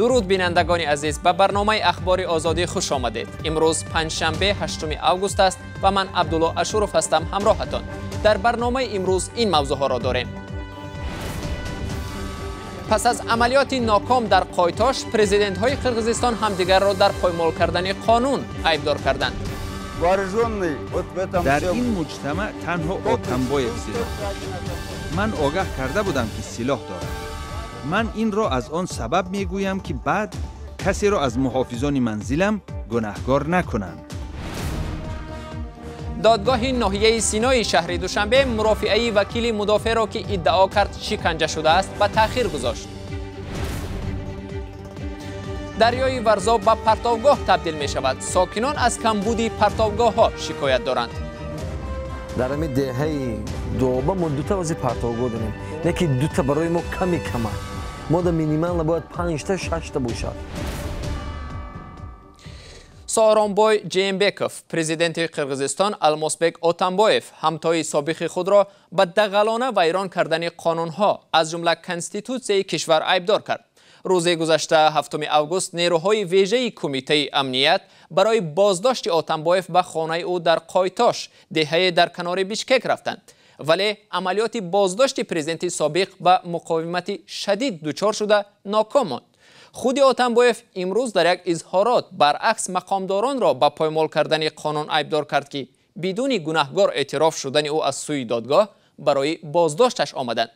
Дуруд, бинандагони азиз, ба барномаи Ахбори Озодӣ хуш омадед. Имрӯз панҷшанбе, 8 август аст ва ман Абдулло Ашуров ҳастам ҳамроҳатон. Дар барномаи имрӯз ин мавзӯъҳоро дорем. Пас аз амалиёти ноком дар Қойтош, президентҳои Қирғизистон ҳамдигарро дар поймол кардани қонун айбдор карданд. Дар ин муҷтамаъ танҳо Отамбоев силоҳ дошт. Ман огаҳ карда будам, ки силоҳ дорад. Ман инро аз он сабаб мегӯям, ки баъд касеро аз муҳофизони манзилам гунаҳкор накунанд. Додгоҳи ноҳияи Синои шаҳри Душанбе мурофиаи вакили мудофеъро, ки иддао кард шиканҷа шудааст, ба таъхир гузошт. Дарёи Варзоб ба партовгоҳ табдил мешавад. Сокинон аз камбуди партовгоҳҳо шикоят доранд. Дар ҳамин деҳаи Дуоба мо дута вази партовгоҳ дорем, не ки дута барои мо ками кама. Мо да минимально бояд панҷта, шашта бошад. Сооронбой Жээнбеков президенти Қирғизистон Алмосбек Отамбоев, ҳамтои собиқи худро ба дағалона вайрон кардани қонунҳо, аз ҷумла конститутсияи кишвар, айбдор кард. Рӯзи гузашта, 7 август, нерӯҳои вежаи Кумитаи амният барои боздошти Отамбоев ба хонаи ӯ дар Қойтош, деҳае дар канори Бишкек, рафтанд. Вале амалиёти боздошти президенти собиқ ба муқовимати шадид дучор шуда, ноком монд. Худи Отамбоев имрӯз дар як изҳорот баръакс мақомдоронро ба поймол кардани қонун айбдор кард, ки бидуни гунаҳгор эътироф шудани ӯ аз сӯи додгоҳ барои боздошташ омаданд.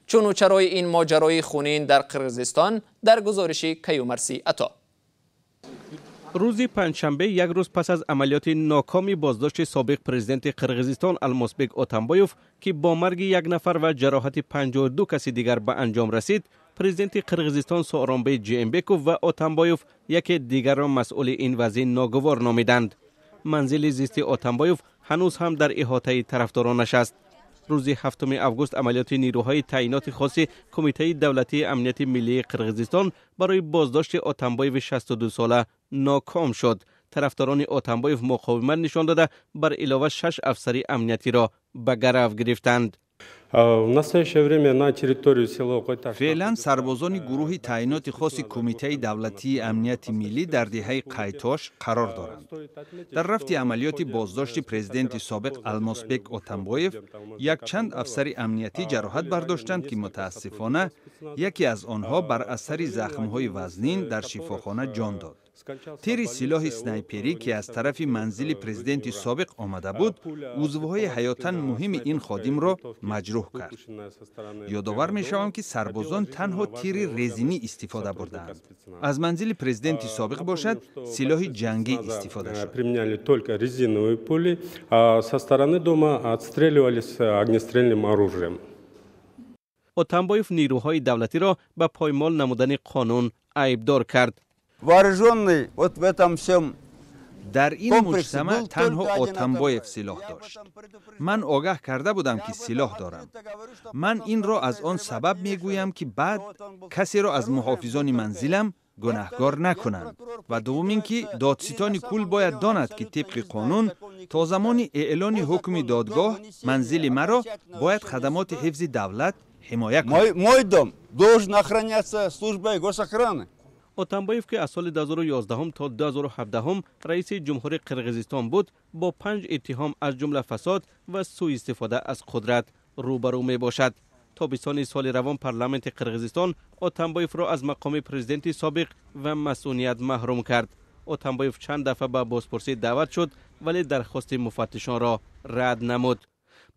Чуну чарои ин моҷарои хунин дар Қирғизистон дар гузориши Каюмарси Ато. Рӯзи панҷшанбе, як рӯз пас аз амалиёти нокоми боздошти собиқ президенти Қирғизистон Алмосбек Отамбоев, ки бо марги як нафар ва ҷароҳати 52 каси дигар ба анҷом расид, президенти Қирғизистон Сооронбей Жээнбеков ва Отамбоев яке дигарро масъули ин вазъи ногувор номиданд. Манзили зисти Отамбоев ҳанӯз ҳам дар иҳотаи тарафдоронаш аст. Рӯзи 7 август амалиёти нирӯҳои таъиноти хоси Кумитаи давлатии амнияти миллии Қирғизистон барои боздошти Отамбоеви 62 сола ноком шуд. Тарафдорони Отамбоев муқовимат нишон дода, бар илова шаш афсари амниятиро ба гарав гирифтанд. В настоящее время на территорию села Қойташ Феълан сарбозони гурӯҳи таъиноти хоси Кумитаи давлатии амнияти миллӣ дар деҳаи Қайтош қарор доранд. Дар рафти амалиёти боздошти президенти собиқ Алмосбек Отамбоев якчанд афсари амниятӣ ҷароҳат бардоштанд, ки мутаассифона яке аз онҳо бар асари захмҳои вазнин дар шифохона ҷон дод. Тири силоҳи снайперӣ, ки аз тарафи манзили президенти собиқ омада буд, узвҳои ҳаётан муҳими ин ходимро маҷрӯҳ кард. Ёдовар мешавам, ки сарбозон танҳо тири резинӣ истифода бурдаанд. Аз манзили президенти собиқ бошад, силоҳи ҷангӣ истифода шуд. Применяли только резиновые пули, а со стороны дома отстреливались огнестрельным оружием. Отамбоев нирӯҳои давлатиро ба поймол намудани қонун айбдор кард. Вооруженный вот в этом всем Дар ин муҷтамаъ танҳо Отамбоев силоҳ дошт. Ман огаҳ карда будам, ки силоҳ дорам. Ман инро аз он сабаб мегӯям, ки баъд касеро аз муҳофизони манзилам гунаҳкор накунанд ва дуввум ин ки додситони кул бояд донад, ки тибқи қонун то замони эълони ҳукми додгоҳ манзили маро бояд хадамоти ҳифзи давлат ҳимоя кунад. Мой дом должен охраняться службой госохраны. Отамбоев, ки аз соли 2011 то 2017 раиси ҷумҳури Қирғизистон буд, бо панҷ иттиҳом, аз ҷумла фасод ва сӯистифода аз қудрат, рӯбарӯ мебошад. Тобистони соли равон парламенти Қирғизистон Отамбоевро аз мақоми президенти собиқ ва масъуният маҳрум кард. Отамбоев чанд дафъа ба бозпурсӣ даъват шуд, вале дархости муфаттишонро рад намуд.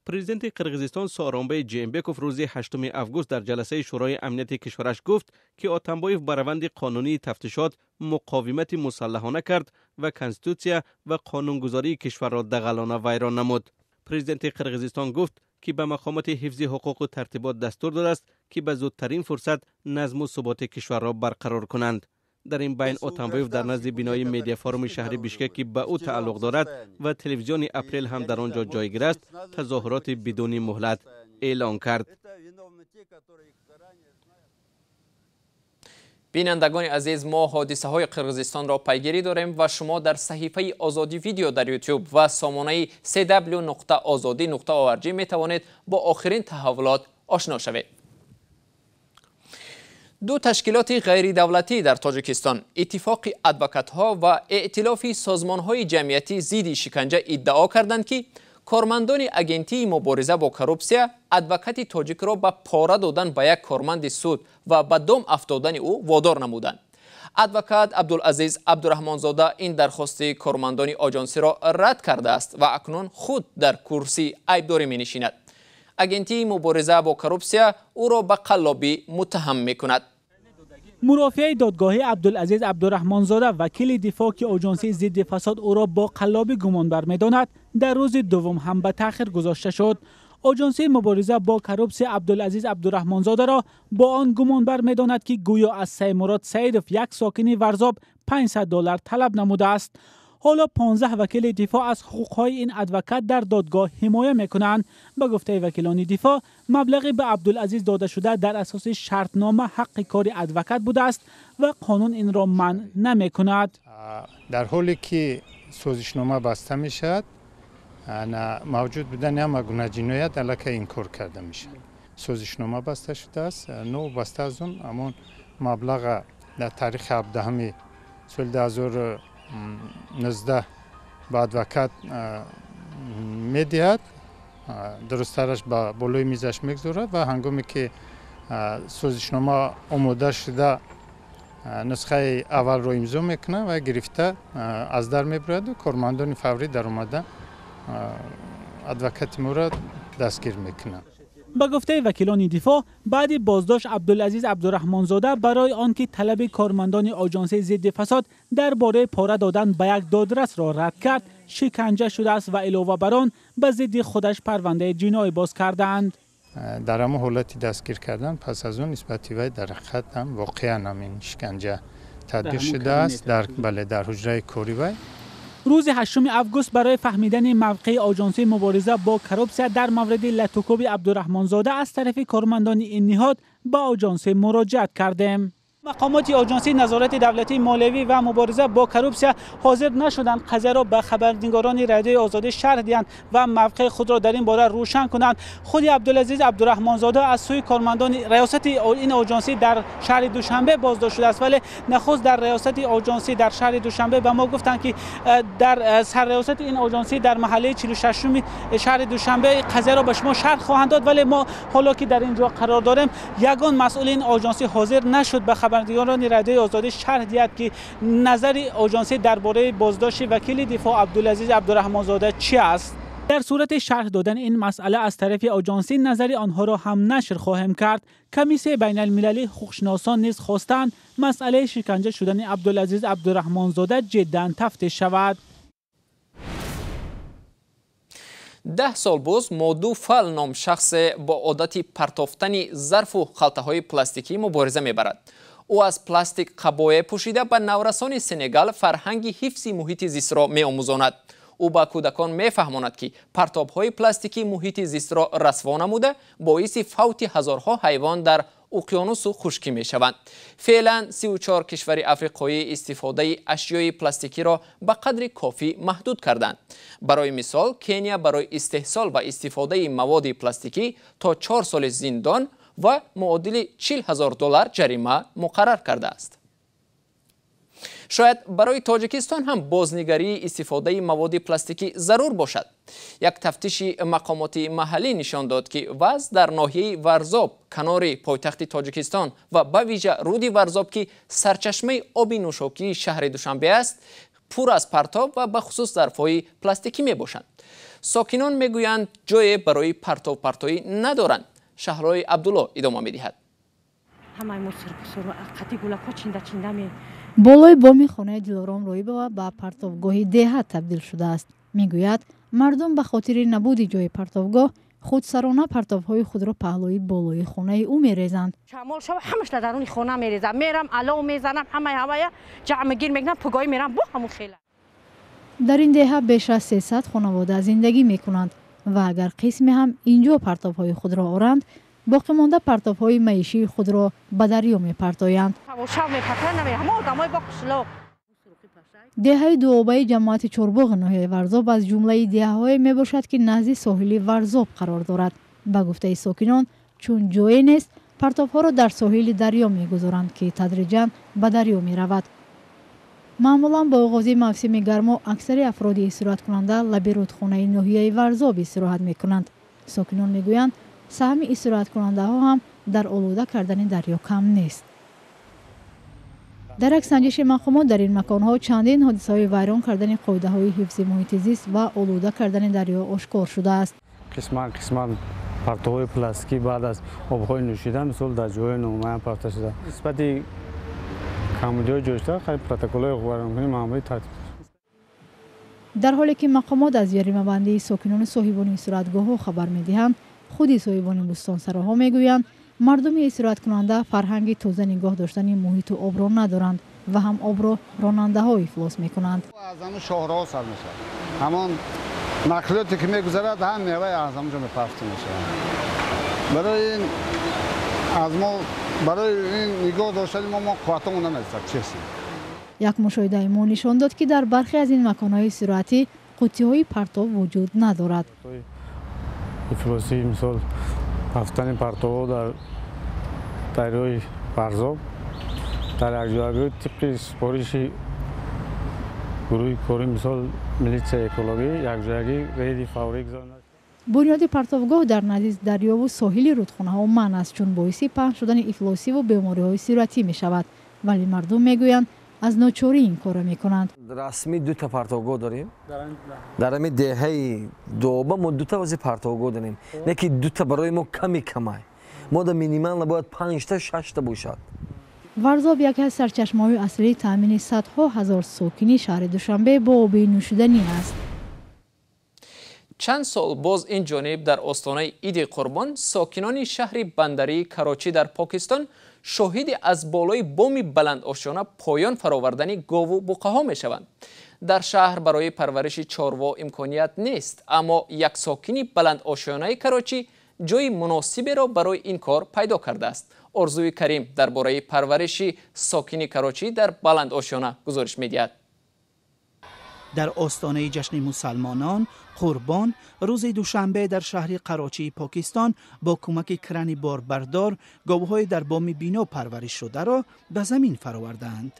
Президенти Қирғизистон Сооронбей Жээнбеков рӯзи 8 август дар ҷаласаи Шӯрои амнияти кишвараш гуфт, ки Отамбоев ба раванди қонунии тафтишот муқовимати мусаллаҳона кард ва конститутсия ва қонунгузории кишварро дағалона вайрон намуд. Президенти Қирғизистон гуфт, ки ба мақомоти ҳифзи ҳуқуқу тартибот дастур додааст, ки ба зудтарин фурсат назму суботи кишварро барқарор кунанд. Дар ин байн Отамбоев дар назди бинои Медиафоруми шаҳри Бишкек, ки ба ӯ тааллуқ дорад ва телевизиони Апрел ҳам дар он ҷо ҷойгир аст, тазоҳуроти бидуни муҳлат эълон кард. Бинандагони азиз, мо ҳодисаҳои Қирғизистонро пайгирӣ дорем ва шумо дар саҳифаи Озодӣ Видео дар Ютуб ва сомонаи cw.ozodi.org метавонед бо охирин таҳаввулот ошно шавед. Ду ташкилоти ғайридавлатӣ дар Тоҷикистон, Иттифоқи адвокатҳо ва Эътилофи созмонҳои ҷамъиятӣ зидди шиканҷа иддао карданд, ки кормандони агентии мубориза бо коррупсия адвокати тоҷикро ба пора додан ба як корманди суд ва ба дом афтодани ӯ водор намуданд. Адвокат Абдулазиз Абдураҳмонзода ин дархости кормандони оҷонсиро рад кардааст ва акнун худ дар курсии айбдорӣ менишинад. Агентии мубориза бо коррупсия ӯро ба қаллобӣ муттаҳам мекунад. Мурофиаи додгоҳи Абдулазиз Абдураҳмонзода, вакили дифоъ, ки оҷонсии зидди фасод ӯро бо қаллобӣ гумонбар медонад, дар рӯзи дуввум ҳам ба таъхир гузошта шуд. Оҷонсии мубориза бо коррупсия Абдулазиз Абдураҳмонзодаро бо он гумонбар медонад, ки гӯё аз Саймурод Саидов, як сокини Варзоб, $500 талаб намудааст. Ҳоло 15 вакили дифоъ аз ҳуқуқҳои ин адвокат дар додгоҳ ҳимоя мекунанд. Ба гуфтаи вакилони дифоъ, маблағи ба Абдулазиз додашуда дар асоси шартнома ҳаққи кори адвокат будааст ва қонун инро манъ намекунад. Дар ҳоле ки созишнома баста мешавад, мавҷуд будани ҳама гуна ҷиноят аллакай инкор карда мешавад. Созишнома баста шудааст, новобаста аз он ҳамон маблаға дар таърихи 17 соли 2019 ба адвокат медиҳад, дурусттараш ба болои мизаш мегузорад ва ҳангоме ки созишнома омода шуда нусхаи аввалро имзо мекунад ва гирифта аз дар мебараду кормандони фаврӣ даромада адвокати моро дастгир мекунанд. Ба гуфтаи вакилони дифоъ, баъди боздошт Абдулазиз Абдураҳмонзода барои он ки талаби кормандони оҷонсии зидди фасод дар бораи пора додан ба як додрасро рад кард, шиканҷа шудааст ва илова бар он ба зидди худаш парвандаи ҷиноӣ боз кардаанд. Дар ҳамон ҳолати дастгир кардан пас аз он нисбати вай дар ҳақиқат ҳам воқеан ҳамин шиканҷа татбиқ шудааст, бале, дар ҳуҷраи кори вай. Рӯзи 8 август барои фаҳмидани мавқеи оҷонсии мубориза бо коррупсия дар мавриди латукуби Абдураҳмонзода аз тарафи кормандони ин ниҳод ба оҷонсӣ муроҷиат кардем. Мақомоти оҷонсии назорати давлатии молиявӣ ва мубориза бо коррупсия ҳозир нашуданд қазияро ба хабарнигорони Радиои Озодӣ шарҳ диҳанд ва мавқеи худро дар ин бора рӯшан кунанд. Худи Абдулазиз Абдураҳмонзода аз сӯи кормандони раёсати ин оҷонсӣ дар шаҳри Душанбе боздошт шудааст, вале нахуст дар раёсати оҷонсӣ дар шаҳри Душанбе ба мо гуфтанд, ки дар сарраёсати ин оҷонсӣ дар маҳаллаи 46-уми шаҳри Душанбе қазияро ба шумо шарҳ хоҳанд дод, вале мо ҳоло ки дар ин ҷо қарор дорем, ягон масъули ин оҷонсӣ ҳозир нашуд ба хабарнигорони Радиои Озодӣ шарҳ диҳад, ки назари оҷонсӣ дар бораи боздошти вакили дифоъ Абдулазиз Абдураҳмонзода чи аст. Дар сурати шарҳ додани ин масъала аз тарафи оҷонсӣ назари онҳоро ҳам нашр хоҳем кард. Комиссияи байналмилалии ҳуқуқшиносон низ хостанд масъалаи шиканҷа шудани Абдулазиз Абдураҳмонзода ҷиддан тафтиш шавад. 10 сол боз Моду Фал ном шахсе бо одати партофтани зарфу халтаҳои пластикӣ мубориза мебарад. Ӯ аз пластик қабое пӯшида ба наврасони Сенегал фарҳанги ҳифзи муҳити зистро меомӯзонад. Ӯ ба кӯдакон мефаҳмонад, ки партобҳои пластикӣ муҳити зистро расво намуда, боиси фавти ҳазорҳо ҳайвон дар уқёнусу хушкӣ мешаванд. Феълан 34 кишвари африқоӣ истифодаи ашёи пластикиро ба қадри кофӣ маҳдуд карданд. Барои мисол, Кения барои истеҳсол ва истифодаи маводи пластикӣ то 4 соли зиндон ва муодили 40 000 доллар ҷарима муқаррар кардааст. Шояд барои Тоҷикистон ҳам бознигарии истифодаи маводи пластикӣ зарур бошад. Як тафтиши мақомоти маҳаллӣ нишон дод, ки вазъ дар ноҳияи Варзоб, канори пойтахти Тоҷикистон ва ба вижа руди Варзоб, ки сарчашмаи оби нӯшокии шаҳри Душанбе аст, пур аз партоб ва бахусус зарфҳои пластикӣ мебошанд. Сокинон мегӯянд, ҷое барои партобпартоӣ надоранд. Шаҳлои Абдулло идома медиҳад. Болои боми хонаи Дилором Роибова ба партовгоҳи деҳа табдил шудааст. Мегӯяд, мардум ба хотири набуди ҷои партовгоҳ худсарона партовҳои худро паҳлӯи болои хонаи ӯ мерезанд. Шамол шава ҳамаш дар даруни хона мерезам. Мерам алов мезанам, ҳамаи ҳавая ҷамъгир мекунам, пугоҳӣ мерам бо ҳамун хела. Дар ин деҳа беш аз 300 хонавода зиндагӣ мекунанд ва агар қисме ҳам инҷо партовҳои худро оранд, боқимонда партовҳои маишии худро ба дарё мепартоянд. Деҳаи Дуобаи ҷамоати Чорбоғи ноҳияи Варзоб аз ҷумлаи деҳаҳое мебошад, ки назди соҳили Варзоб қарор дорад. Ба гуфтаи сокинон, чун ҷое нест, Партовҳоро дар соҳили дарё мегузоранд, ки тадриҷан ба дарё меравад. Маъмулан бо оғози мавсими гармо аксари афроди истироҳаткунанда лаби рудхонаи ноҳияи Варзоб истироҳат мекунанд. Сокинон мегӯянд, саҳми истироҳаткунандаҳо ҳам дар олуда кардани дарё кам нест. Дар як санҷиши мақомот дар ин маконҳо чандин ҳодисаҳои вайрон кардани қоидаҳои ҳифзи муҳити зист ва олуда кардани дарё ошкор шудааст. Қисман партовҳои пластикӣ баъд аз обҳои нӯшида, мисол, дар ҷойҳои номуайян партофта шуда. Нисбати камбудиҳои ҷойшуда протоколҳои ҳуқуқвайронкунӣ маъмурӣ тартиб. Дар ҳоле ки мақомот аз ҷаримабандии сокинону соҳибони истироҳатгоҳҳо хабар медиҳанд, худи соҳибони бӯстонсароҳо мегӯянд, мардуми истироҳаткунанда фарҳанги тоза нигоҳ доштани муҳиту обро надоранд ва ҳам обро ронандаҳо ифлос мекунанд. Аз ҳамон шоҳроҳ сар мешавад, ҳамон нақлиёте ки мегузарад, ҳам мева аз ҳамонҷо мепафта мешавад. Барои ин аз мо, барои ин нигоҳ доштани мо қувватамон намерасад, чеси. Як мушоҳидаи мо нишон дод, ки дар бархе аз ин маконҳои истироҳатӣ қуттиҳои партов вуҷуд надорад. Ифлосӣ, мисол, рафтани партовҳо дар дарёи Варзоб дар якҷоягӣ тибқи супориши гурӯҳи корӣ, мисол, милитсияи экологӣ, якҷоягӣ рейди фаврӣ гузаронад. Бунёди партовгоҳ дар назди дарёву соҳили рудхонаҳо манъ аст, чун боиси паҳн шудани ифлосиву бемориҳои сироятӣ мешавад. Вале мардум мегӯянд, аз ночорӣ ин корро мекунанд. Расмӣ дута партовгоҳ дорем. Дар ҳамин деҳаи Дуоба мо дута ози партовгоҳ дорем. Не ки дута барои мо ками камай. Мо да минимально бояд панҷта, шашта бошад. Варзоб яке аз сарчашмаҳои аслии таъмини садҳо ҳазор сокини шаҳри Душанбе бо оби нӯшиданӣ аст. Чанд сол боз ин ҷониб дар остонаи Иди Қурбон сокинони шаҳри бандарии Карочӣ дар Покистон шоҳиди аз болои боми баландошёна поён фаровардани гову буқаҳо мешаванд. Дар шаҳр барои парвариши чорво имконият нест, аммо як сокини баландошёнаи Карочӣ ҷои муносиберо барои ин кор пайдо кардааст. Орзуи Карим дар бораи парвариши сокини Карочӣ дар баландошёна гузориш медиҳад. Дар остонаи ҷашни мусалмонан Қурбон, рӯзи душанбе дар шаҳри Қарочии Покистон бо кӯмаки крани борбардор говҳои дар боми бино парвариш шударо ба замин фаровардаанд.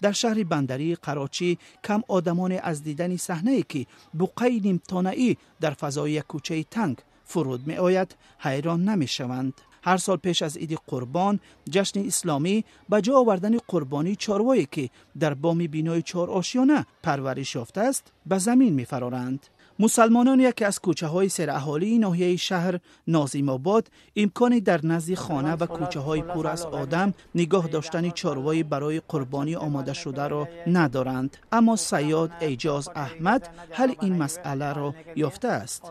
Дар шаҳри бандарии Қарочӣ кам одамоне аз дидани саҳнае, ки буққаи нимтонаӣ дар фазои як кӯчаи танг фуруд меояд, ҳайрон намешаванд. Ҳар сол пеш аз Иди Қурбон, ҷашни исломӣ, ба ҷо овардани қурбонии чорвое, ки дар боми бинои чорошёна парвариш ёфтааст, ба замин мефароранд. Мусалмонон яке аз кӯчаҳои сераҳолии ноҳияи шаҳр Нозимобод имкони дар назди хона ва кӯчаҳои пур аз одам нигоҳ доштани чорвои барои қурбонӣ омодашударо надоранд. Аммо Сайёд Эҷоз Аҳмад ҳалли ин масъаларо ёфтааст.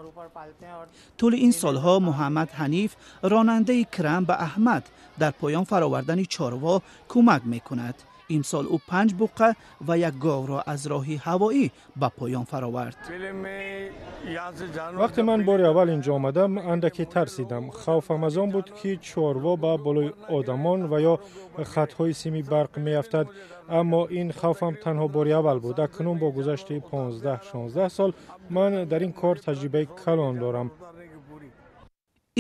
Тӯли ин солҳо Муҳаммад Ҳаниф, ронандаи кран, ба Аҳмад дар поён фаровардани чорво кӯмак мекунад. Имсол ӯ панҷ буққа ва як говро аз роҳи ҳавоӣ ба поён фаровард. Вақте ман бори аввал инҷо омадам, андаке тарсидам. Хавфам аз он буд, ки чорво ба болои одамон ва ё хатҳои сими барқ меафтад. Аммо ин хавфам танҳо бори аввал буд. Акнун бо гузашти 15-16 сол ман дар ин кор таҷрибаи калон дорам.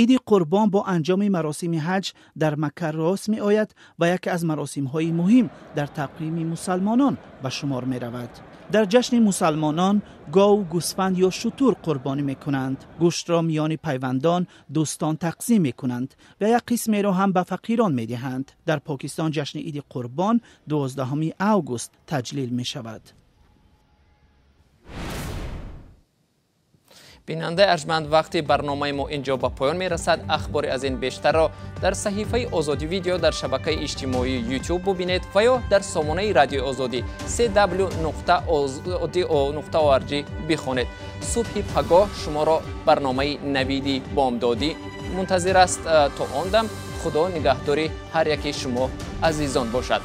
Иди Қурбон бо анҷоми маросими ҳаҷ дар Макка рост меояд ва яке аз маросимҳои муҳим дар тақвими мусалмонон ба шумор меравад. Дар ҷашни мусалмонон гов, гӯсфанд ё шутур қурбонӣ мекунанд. Гӯштро миёни пайвандон, дӯстон тақсим мекунанд ва як қисмеро ҳам ба фақирон медиҳанд. Дар Покистон ҷашни Иди Қурбон 12 август таҷлил мешавад. Бинандаи арҷманд, вақти барномаи мо инҷо ба поён мерасад. Ахбори аз ин бештарро дар саҳифаи Озодӣ видео дар шабакаи иҷтимоии YouTube бубинед ва ё дар сомонаи Радиои Озодӣ cw.ozodi.org бихонед. Субҳи пагоҳ шуморо барномаи Навиди бомдодӣ мунтазир аст. То он дам Худо нигаҳдори ҳар яки шумо азизон бошад.